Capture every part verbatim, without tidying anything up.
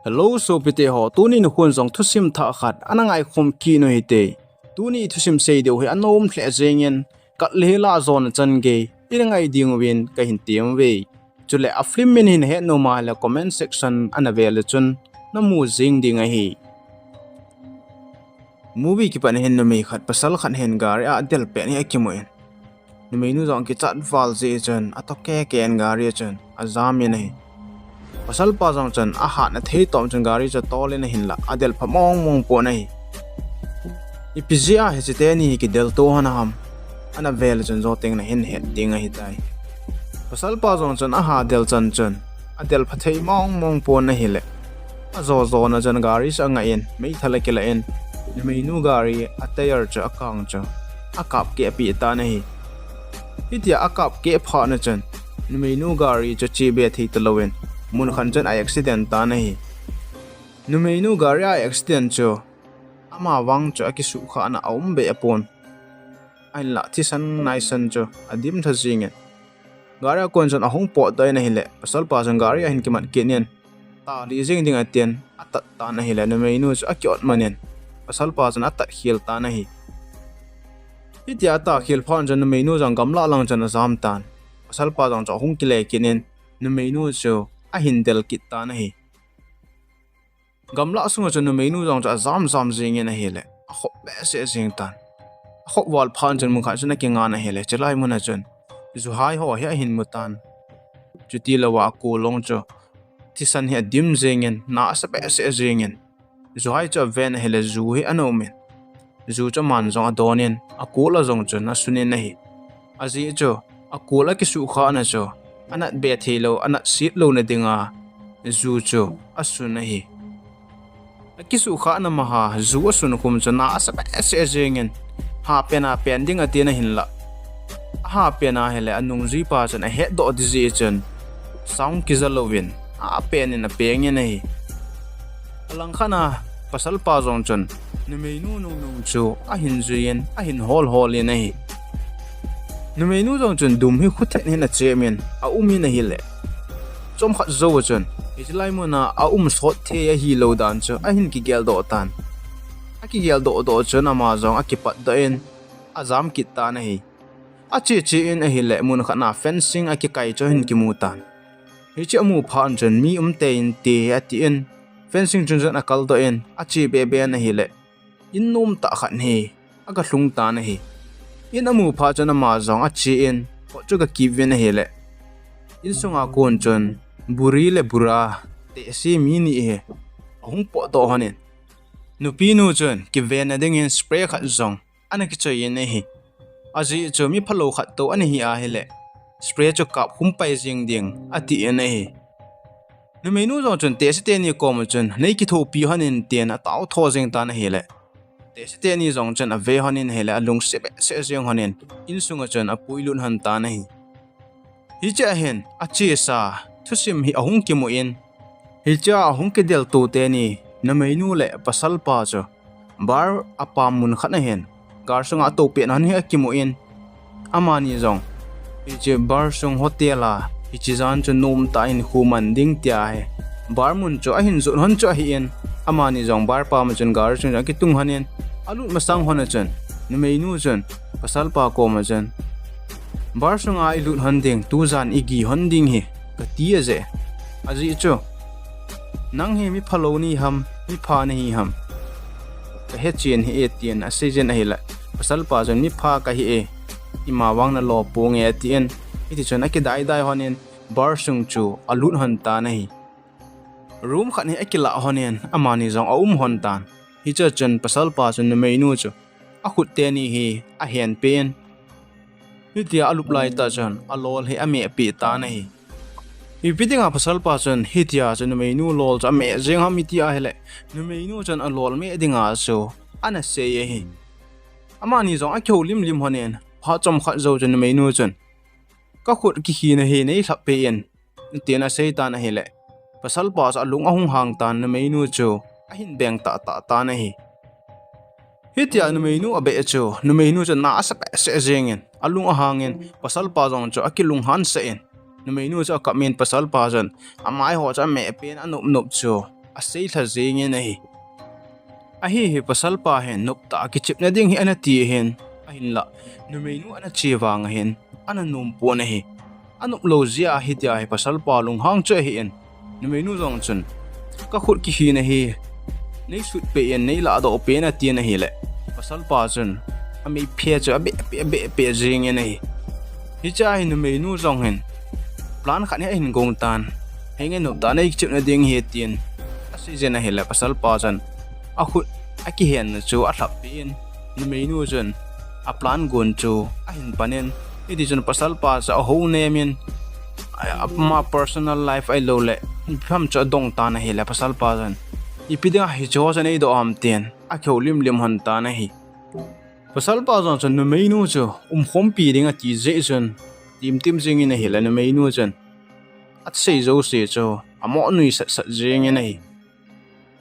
Hello sopite ho, tuni nikho jong thusim thah khat ana ngaikhom kit u hite. Tuni thusim sei diu hi anom lheh jengin, kal le hi la jona chan gei ina ngai ding uvin kahin tem uve. Chule a film min hin het nom a le comment section ana vel le chun namu jing ding ahi. Movie kipat hin numei khat pasal khat hin gari a adel pet hi akimun, numeinu jong kichat val jeh chun atoh keke in gari a chun ajam in ahi. Pasalpa jong chun ahatna thei tom chun gari chu tol in ahinlah adel pha mong mong pon ahi. Ipi jeh a hiche teni hi kidel to hon ham, ana vel chun jou teng nahin het ding ahitai. Pasalpa jong chun aha del chan chun adel pha thei mong mong pon ahile, ajo jona chun gari chu angah in meithal akilah in, numeinu gari a tyre chu akang chu akap keh peh tan ahi. Hitia akap keh phat na chun numeinu gari chu chebe thei talouvin mun khat chun a accident tan ahi. Numeinu gari a accident chu ama vang chu akisuhkhah na aum behseh pon, ahinlah thisan naisan chu adim tha jingin, gari a kon chun ahung potdoh in ahile, pasalpa chun gari ahin kimat kit in, talih jing ding atin atat tan ahile, numeinu chu akiot man in pasalpa chun atat khel tan ahi. Hitia ata khel phat chun numeinu jong gamlah lang chun ajam tan. Pasalpa jong chu ahung kile kit in numeinu chu ahin del kit tan ahi. Gamlah sunga chun numeinu jong chu ajam jam jingin ahile, akhop behseh jing tan. Akhop val phat chun mun khat chun akingan ahile, chulai mun a chun juhai ho hi ahin mu tan. Chuti louva akol long chu thisan hi adim jingin, na asa behseh jingin, juhai chu aven ahile, ju hi ana um in, ju chu aman jong adon in, akol a jong chun asun in ahi. Ajeh chu akol akisuhkhah na chu anat be thei lou, anat set louna dinga ju chu asun ahi. Akisuhkhah na maha ju asun khum chu na asa behseh jingin, ha pen a pen ding atin ahinlah, aha pen ahile, anungjuipa chun ahetdoh ding jeh chun sound kija louvin apen in apeng in ahi. Alangkhat a pasalpa jong chun numeinu nungnung chu ahin jui in, ahin hol hol in ahi. Numeinu jong chun dum hi khuthen hin achem in aum in ahile, chomkhat jou chun hiche lai mun a aum sot thei ahilou dan chu ahin kigeldoh tan. Akigeldoh doh chun ama jong akipatdoh in ajam kit tan ahi. Ache che in ahile, mun khat a fencing akikai chu ahin kimu tan. Hiche amu phat chun mi um tei inte atin, fencing chung chun akaldoh in ache be be in ahile, in nom tah khat hi aga lhung tan ahi. In amu phat chun ama jong ache in, kot chu aga kip uvin ahile, insunga kon chun buri le bura, tehse mi ni hi ahung potdoh hon in, nupinu chun kivenna dingin spray khat jong ana kichoi in ahi. Ajeh chu mi phalou khat toh ana hi ahile, spray chu kap khum pai jing ding atin ahi. Numeinu jong chun tehse teni koma chun, nei kithopi hon in, tin atao tho jing tan ahile, tehse teni jong chun ave hon in ahile, alungset behseh jing hon in, insunga chun apuilut hon tan ahi. Hichea hin achesa thusim hi ahung kimu in, hichea ahung kidelto teni numeinu le pasalpa chu bar apam mun khat a hin, gar sunga atoupet hon hi akimu in, amani jong hiche bar sung hotel a hiche jan chu nomtah in khuman ding tia hi bar mun chu ahin jot hon chu ahin, amani jong bar pam a chun gar sung jong akitung hon in, alut masang hon a chun numeinu chun pasalpa koma chun, bar sunga ilut hon ding, tujan igih hon ding hi kati ahi. Ajeh chu, nang hi mi phalou nahi ham, mi pha nahi ham, kahechen hih e, tin aseijin ahile, pasalpa chun, mi pha kahi e, ima vang nalo ponge, atin, hitichun akidai dai hon in bar sung chu alut hon tan ahi. Room khat hi akilah hon in amani jong aum hon tan. Hichea chun pasalpa chun numeinu chu akhut teni hi ahenpeh in, hitia alup laitah chun alol hi amehpeh tan ahi. Ipi dinga pasalpa chun hitia chu numeinu lol chu ameh jeng ham iti ahile, numeinu chun alol meh dinga chu ana sei ahi. Amani jong akihoulim lim hon in, phat chomkhat jou chun numeinu chun, kakhut kikhina hi neilhappeh in, tin asei tan ahile, pasalpa chu alung ahung hang tan, numeinu chu ahin beng tahtah tan ahi. Hitia numeinu abeh chu numeinu chu na asa behseh jengin, alung ahangin, pasalpa jong chu akilunghan sah in, numeinu chu akap in, pasalpa chun amai ho chu amehpeh in anop nop chu asei lha jengin ahi. Ahi hi pasalpa hin noptah a kichepna ding hi ana ti ahin, ahinlah numeinu ana che vang ahin, ana nom pon ahi. Anop lou jeh a hitia hi pasalpa lunghang chu ahin, numeinu jong chun, ka khut kihin ahi, nei sut peh in, nei lahdoh peh in atin ahileh, pasalpa chun amei phe chu abeh peh, abeh peh jengin ahi. Hichea hi numeinu jong hin plan khat hi ahin gong tan, henge noptah a nei kichepna ding hi tin asei jin ahileh, pasalpa chun akhut akihenna chu alhap peh in, numeinu chun a plan gon chu ahin panin, hiti chun pasalpa chu ahounem in, a, ama personal life ahilouleh ipi ham chu adong tan ahileh, pasalpa chun ipi dinga hicheho chu nei doh ham tin akihoulim lim lhon tan ahi. Pasalpa jong chun numeinu chu umkhompi ding ati jeh chun, timtim jengin ahileh, numeinu chun asei jouse chu amo nuisat sat jengin ahi.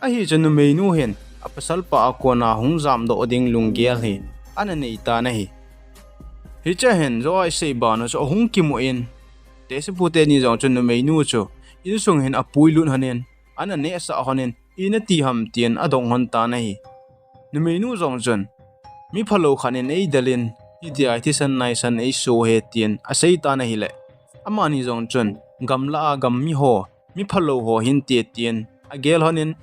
Ahi chun numeinu hin a pasalpa a kona hung jamdoh ding lunggel hi ana nei tan ahi. Hichea hin jo a isei bana chu ahung kimun, tehsepu teni jong chun numeinu chu insung hin apuilut lhonin, ana nehsah lhonin, ina ti ham tin adong lhon tan ahi. Numeinu jong chun, mi phalou khat in eidel in, hitia thisan naisan eiso e tin asei tan ahileh, amani jong chun, gamlah a gam miho, mi phalou ho hinte tin agel lhonin,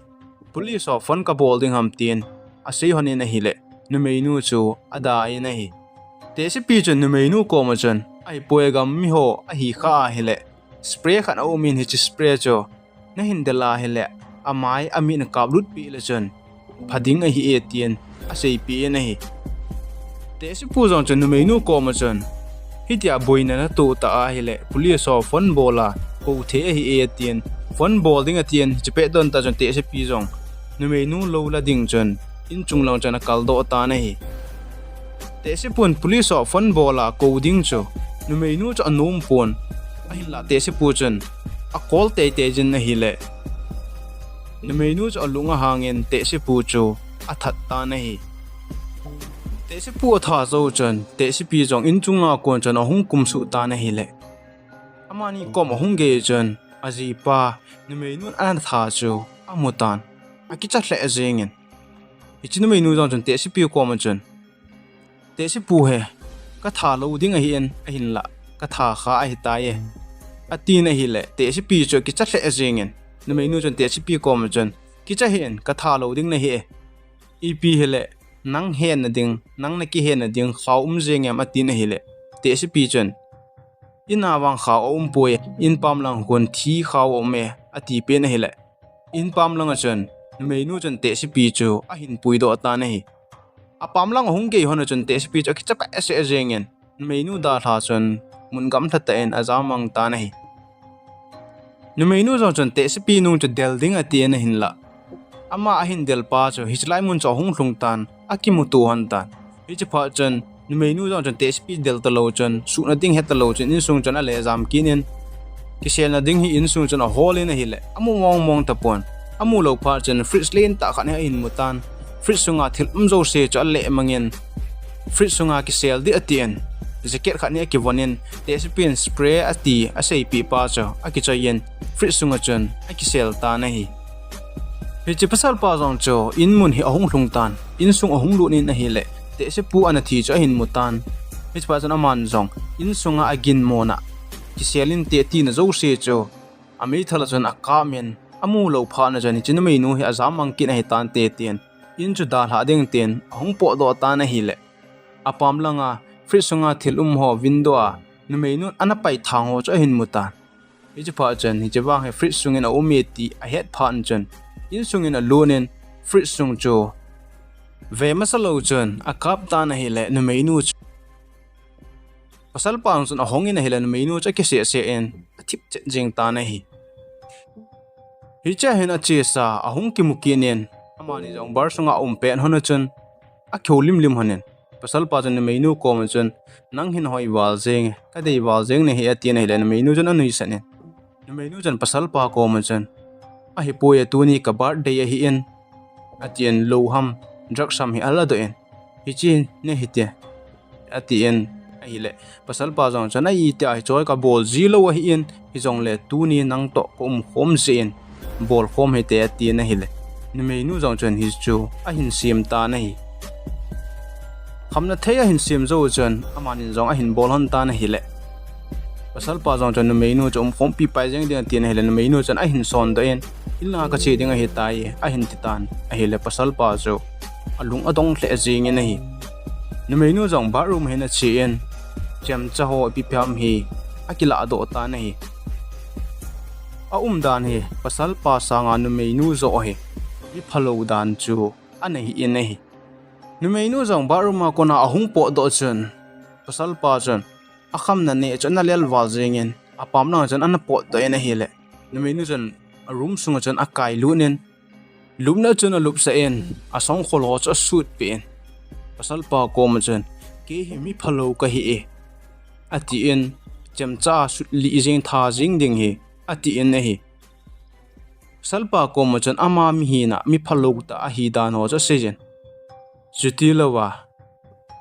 police ho phone kabol ding ham tin asei lhonin ahileh, numeinu chu adan ahi. Tehsepi chun numeinu koma chun, ahipoi, gam miho ahi kha ahileh, spray khat aumin, hiche spray chu nahin del ahileh, amai amit nakaplut peh lechun pha ding ahi e tin aseipeh in ahi. Tehsepu jong chun numeinu koma chun, hitia boina natoh tah ahileh, police ho phone bol a kou thei ahi e tin, phone bol ding atin, hiche pet don tah chun tehsepi jong numeinu lou la ding chun inchung lang chun akaldoh tan ahi. Tehsepun police ho phone bol a kou ding chu numeinu chu anom pon, ahinlah tehsepu chun akol teitei jin ahileh, numeinu chu alung ahangin tehsepu chu athat tan ahi. Tehsepu atha jou chun tehsepi jong inchung a kon chun ahung kumsuh tan ahileh, amani kom ahung gei chun ajipa numeinun ana tha chu amu tan, akicha lheh jengin, hiche numeinu jong chun tehsepi koma chun, tehsepu hi katha lou ding ahin, ahinlah katha kha ahitai e, atin ahileh, tehsepi chu akicha lheh jengin, numeinu chun tehsepi koma chun, kicha hih in, katha lou ding nahi e. Ipi hileh nang henna ding, nang nakihenna ding khao um jeng em, atin ahileh, tehsepi chun, in a vang khao aumpoi, inpam lang kon thi khao aume, atipeh in ahileh, inpam langa chun numeinu chun tehsepi chu ahin puidoh tan ahi. Apam lang ahung gei lhona chun tehsepi chu akicha behseh jengin, numeinu dalha chun mun gamlha tah in ajam mang tan ahi. Numeinu jong chun tehsepi nung chu del ding atin ahinlah, ama ahin del pa chu hiche lai mun chu ahung lhung tan, akimuto lhon tan. Hiche phat chun numeinu jong chun tehsepi del talou chun, suhna ding he talou chun insung chun ale jam kit in, kiselna ding hi insung chun ahol in ahileh, amu mong mong tapon. Amu lou phat chun fridge lentah khat hi ahin mu tan. Fridge sunga thil um jouse chu aleh mangin, fridge sunga kisel ding atin, jacket khat hi akivon in, tehsepin spray ati aseipeh pa chu akichoi in, fridge sunga chun akisel tan ahi. Hiche pasalpa jong chu inmun hi ahung lhung tan, insung ahung lut in ahileh, tehsepu ana thi chu ahin mu tan. Hiche phat chun aman jong insunga aginmona kisel inte atina jouse chu ameithal a chun akap in, amu lou phat na chun hiche numeinu hi ajam mang kit ahi tante tin, in chu dalha ding tin ahung potdoh tan ahileh, apam langa fridge sunga thil um ho window a numeinun ana paithang ho chu ahin mu tan. Hiche phat chun hiche vang hi fridge sungin aume ti ahet phat chun, insungin alut in, fridge sung chu ve masa lou chun akap tan ahileh, numeinu chu, pasalpa jong chun ahong in ahileh, numeinu chu akisehseh in athip chet jeng tan ahi. Hichea hin achesa ahung kimu kit in, amani jong bar sunga aum pet lhona chun akihoulim lim lhonin, pasalpa chun numeinu koma chun, nang hin hoi val jeng e, kadei val jeng nahi, atin ahileh, numeinu chun anuisat in, numeinu chun pasalpa koma chun, ahipoi e, tuni ka birthday ahin, atin, lou ham, drugs ham hi aladoh in, hiche nahi te, atin ahileh, pasalpa jong chun, ahi tia hiche kabol ji lou ahin, hijongleh tuni nang toh kaumkhom jeh in, bol khom hite atin ahile, numeinu jong chun hichu ahin sem tan ahi. Khamna thei ahin sem jou chun amanin jong ahin bol lhon tan ahile, pasalpa jong chun numeinu chu umkhompi pai jeng ding atin ahile, numeinu chun ahin sondoh in, "Inlanga kache ding ahitai," ahin titan ahile, pasalpa chu alung adong lheh jengin ahi. Numeinu jong bathroom hin achen, chemcha ho ipi ipi ham hi akiladoh tan ahi. Aumdan hi pasalpa sanga numeinu joh hi miphalou dan chu ana hi in ahi. Numeinu jong bathroom a kona ahung potdoh chun, pasalpa chun akhamna neh chu ana lelval jengin, apam langa chun ana potdoh in ahile, numeinu chun a room sunga chun akailut in, lupna chun alupsah in, asongkhol ho chu asutpeh in, pasalpa koma chun, "Kei hi miphalou kahi e," atin, "Chemcha sutlih jeng tha jeng ding hi," atin ahi. Pasalpa koma chun ama mihina miphalou tah ahi dan ho chu aseijin, chutilouva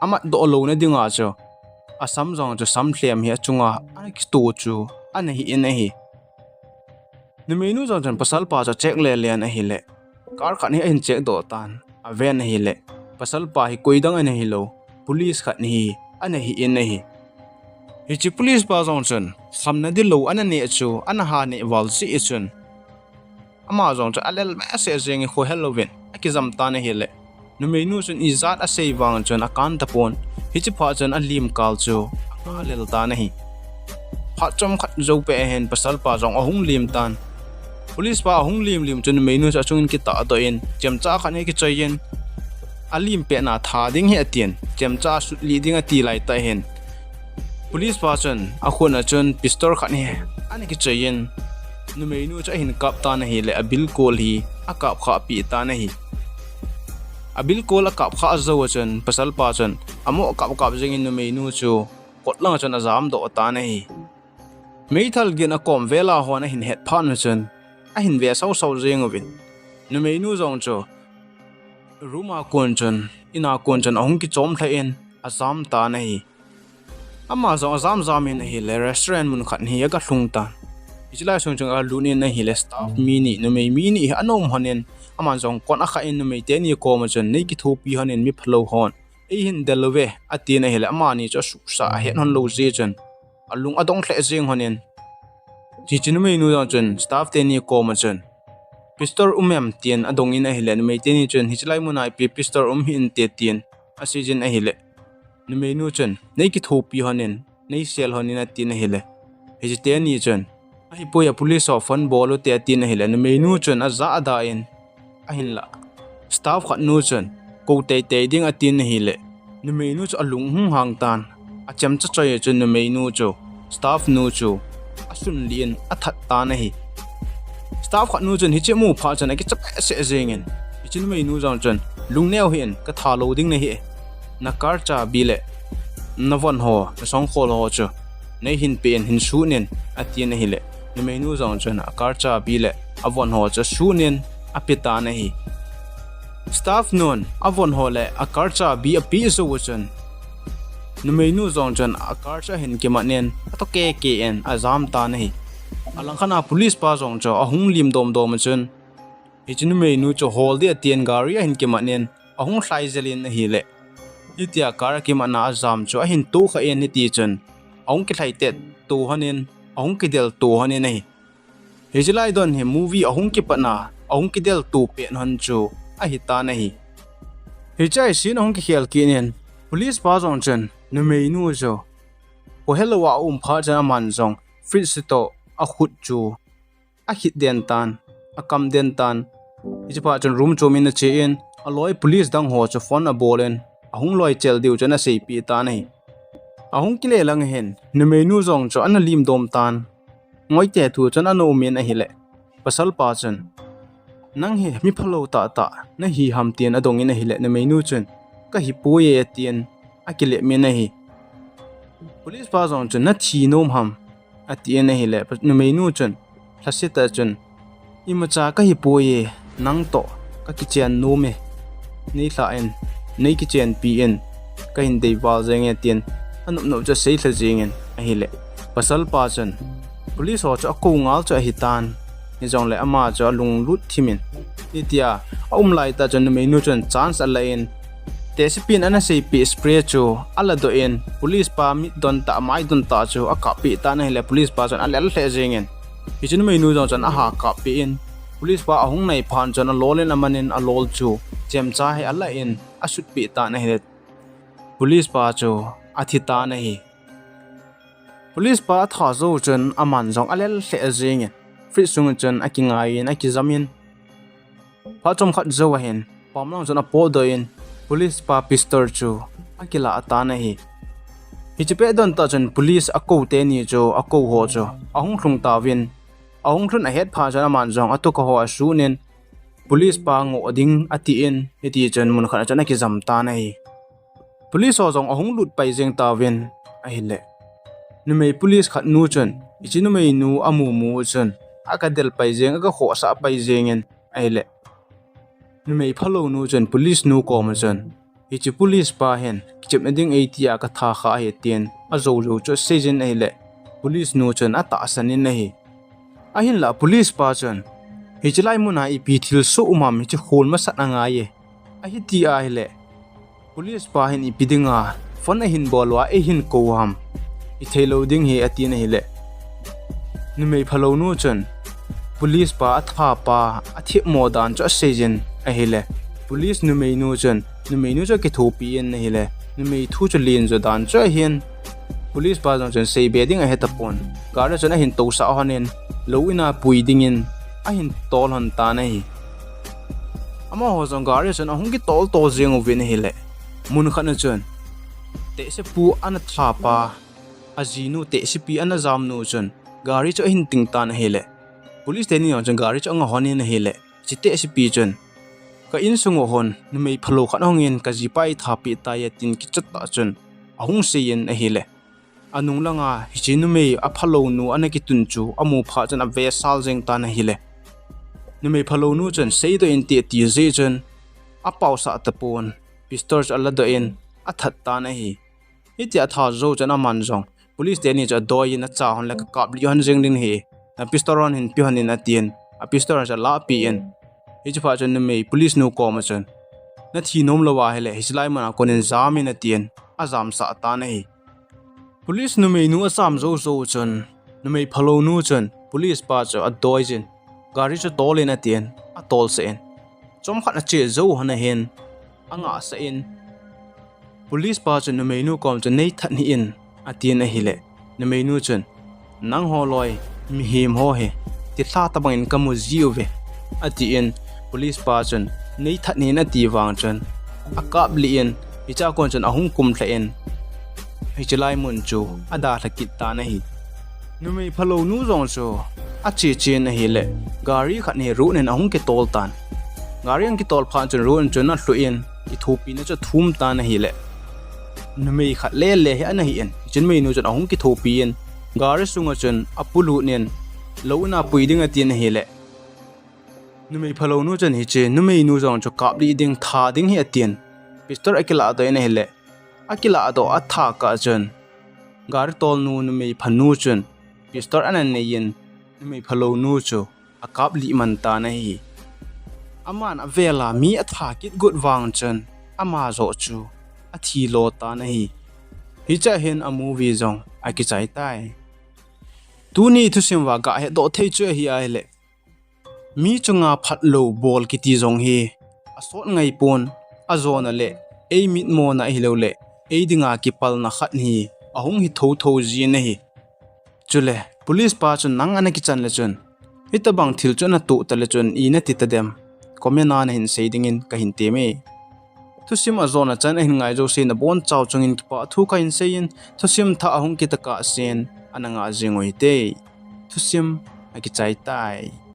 amatdoh louna dinga chu asam jong chu samlhem hi achunga ana kito chu ana hi in ahi. Numeinu jong chun pasalpa chu acheck lelen ahile, car khat hi ahin checkdoh tan, aven ahile, pasalpa hi koidang ana hilou, police khat hi ana hi in ahi. Hiche police pa jong chun khamna ding lou ana neh chu ana ha neh val jeh chun, ama jong chu alel behseh jengin khohel louvin akijam tan ahile, numeinu chun ijat asei vang chun akan tapon, hiche phat chun alim kal chu anga lel tan ahi. Phat chomkhat joupeh ahin pasalpa jong ahung lim tan. Police pa ahung lim lim chun numeinu chu achungin kitahdoh in, chemcha khat hi akichoiyin, alim petna tha ding hi atin, chemcha sutlih ding ati laitah hin, police pa chun akhutna chun pistol khat hi ana kichoiyin, numeinu chu ahin kap tan ahile, abilkol hi akapkhah peh tan ahi. Abilkol akapkhah jou chun pasalpa chun amo kap kap jengin numeinu chu kot langa chun ajamdoh tan ahi. Meithal gin akom vela hon ahin het phat u chun ahin ve sausau jeng uvin, numeinu jong chu room a kon chun, in a kon chun ahung kichom lheh in ajam tan ahi. Ama jong ajam jam in ahile, restaurant mun khat hi aga lhung tan. Hiche lai sung chun aga lut in ahile, staff mi ni, numei mi ni hi ana um lhon in, aman jong kon akhah in numei teni koma chun, "Nei kithopi lhon in miphalou hon, eihin del uve," atin ahile, amani chu asuhsah ahet lhon lou jeh chun alung adong lheh jeng lhon in, hiche numeinu jong chun staff teni koma chun, "Pistol um em?" tin adong in ahile, numei teni chun, "Hiche lai muna ipi pistol um hih inte," tin aseijin ahile, numeinu chun, "Nei kithopi lhon in, nei sel lhon in," atin ahile, hiche teni chun, "Ahipoi, a police ho phone bol ute," atin ahile, numeinu chun ajah ada in, ahinlah staff khat nu chun, "Kou teitei ding," atin ahile, numeinu chu alung hung hang tan. Achemcha choi chun numeinu chu, staff nu chu asunlih in athat tan ahi. Staff khat nu chun hiche amu phat chun akicha behseh jengin, hiche numeinu jong chun, "Lungneo hih in, katha lou ding nahi e. Na car chabi le navon ho, nasongkhol ho chu neihin pe in, hin sut in," atin ahile, numeinu jong chun a car chabi le avon ho chu sut in ape tan ahi. Staff nun avon ho le a car chabi apeh jou chun, numeinu jong chun a car chu ahin kimat in ato keke in ajam tan ahi. Alangkhat a police pa jong chu ahung lim domdom chun, hiche numeinu chu hol ding atin gari ahin kimat in ahung lhai jel in ahile, hitia car akimatna ajam chu ahin tohkhah in hiti chun, ahung kilhaitet to lhon in, ahung kidel to lhon in ahi. Hiche lai don hi movie ahung kipatna, ahung kidel to pet lhon chu ahitan ahi. Hiche a scene ahung kikhel kit in, police pa jong chun numeinu chu khohelou a aum phat chun aman jong fridge toh akhut chu akhit den tan, akam den tan. Hiche phat chun room chom in ache in, aloi police dang ho chu phone abol in, ahung loi chel diu chun aseipeh tan ahi. Ahung kile lang hin, numeinu jong chu ana lim dom tan. Ngoite thu chun ana um in ahile, pasalpa chun, "Nang hi miphalou tahtah nahi ham?" tin adong in ahile, numeinu chun, "Kahipoi e," atin akilep in ahi. Police pa jong chun, "Nathi nom ham?" atin ahile, numeinu chun lhasetah chun, "Imacha kahipoi e, nang toh kakichen nom e. Neilhah in, neikichenpi in, kahin deival jeng e," tin anop nop chu aseilha jeng in ahile, pasalpa chun police ho chu akou ngal chu ahitan. hijongle ama chu alunglut thimin, hitia aum laitah chun numeinu chun chance ala in, tehsepin ana seipeh spray chu aladoh in, police pa mit don tah, mai don tah chu akappeh tan ahile, police pa chun alel lheh jengin, hiche numeinu jong chun aha kappeh in, police pa ahung nai phat chun alol in, amanin alol chu chemcha hi ala in asutpeh tan ahile, police pa chu athi tan ahi. Police pa atha jou chun aman jong alel lheh jengin, fridge sunga chun akingaiyin akijamin, phat chomkhat jou ahin pamlang chun apotdoh in, police pa pistol chu akilah tan ahi. Hiche pet don tah chun police akou teni chu, akou ho chu ahung lhung tauvin, ahung lhun ahet phat chun aman jong atuka ho asunin, police pa ngoh ding atin, hitichun munkhat a chun akijam tan ahi. Police ho jong ahung lut pai jeng tauvin ahile, numei police khat nu chun hiche numeinu amumu chun akadel pai jeng, akakhohsah pai jengin ahile, numei phalounu chun police nu koma chun, hiche police pa hin kichepna ding eitia katha kha ahi tin ajoujou chu aseijin ahile, police nu chun atahsan in ahi. Ahinla police pa chun, hiche lai muna ipi thilsoh um ham, hiche khol masat angaiye, ahiti ahile, police pa hin ipi dinga phone ahin bol uva eihin kou ham, itheilou ding hi atin ahile, numei phalounu chun police pa atha pa athepmo dan chu aseijin ahile, police numeinu chun numeinu chu akithopi in ahile, numei thu chu lenjo dan chu ahin, police pa jong chun seibe ding ahetapon, gari chun ahin tousah lhonin, lou ina pui dingin ahin tol lhon tan ahi. Amaho jong gari chun ahung kitol tol jeng uvin ahile, munkhat a chun tehsepu ana tha pa, ajinu tehsepi ana jamnu chun gari chu ahin ting tan ahile, police teni jong chun gari chu anga lhonin ahile, hiche tehsepi chun, ka insung uva hin numei phalou khat ahungin, kajipa eithapeh taiye tin kichat tah chun ahung seiyin ahile, anung langa hiche numei aphalounu ana kitun chu amu phat chun avesal jeng tan ahile, numei phalounu chun seidoh inte ati jeh chun apaosah tapon, pistol chu aladoh in athat tan ahi. Hitia atha jou chun aman jong police teni chu adoiyin, acha lhon le kakaplih lhon jeng ding ahi, na pistol hon hin pe lhonin atin, a pistol chu alahpeh in, hiche phat chun numei police nu koma chun, nathi nom louva ahile hiche lai muna konin jamin atin, ajamsah tan ahi. Police numeinu ajam jou jou chun, numei phalounu chun police pa chu adoiyin, gari chu tolin atin, atolsah in, chomkhat ache jou lhon ahin, angahsah in, police pa chun numeinu kom chun, neithat hih in, atin ahile, numeinu chun, nangho loi mihem ho hi thilha tobangin kamu jiuve, atin, police pa chun, neithat hih in ati vang chun, akaplih in, hichea kon chun ahung kumlhah in, hiche lai mun chu adalha kit tan ahi. Numei phalounu jong chu ache chen ahile, gari khat hi road in ahung kitol tan. Gari ahung kitol phat chun road in chun alhuh in, kithopina chu athum tan ahile, numei khat lele hi ana hin, hiche numeinu chun ahung kithopi in, gari sunga chun apulut in, lou ina pui ding atin ahile, numei phalounu chun hiche numeinu jong chu kaplih ding, tha ding hi atin, pistol akilahdoh in ahile, akilahdoh atha kah chun, gari tolnu numei phanu chun pistol ana neiyin, numei phalounu chu akaplih man tan ahi. Aman avela mi atha kit got vang chun, ama joh chu athi lo tan ahi. Hichea hin a movie jong akichai tai. Tuni thusim uva gahetdoh thei chu ahi ahile, mi chunga phatlou bol kiti jong hi asot ngaipon, ajona le eimitmona ahiloule eidinga kipalna khat hi ahung hi thouthou jin ahi. Chule police pa chun nang ana kichan le chun, hitobang thil chu natoh tale chun ina ti tadem, comment a nahin sei dingin kahin teme. Thusim ajona chan ahin ngai jouse nabonchau chungin kipathu kahin seiyin, thusim thah ahung kit kah sen ana ngah jing uhite. Thusim akichai tai.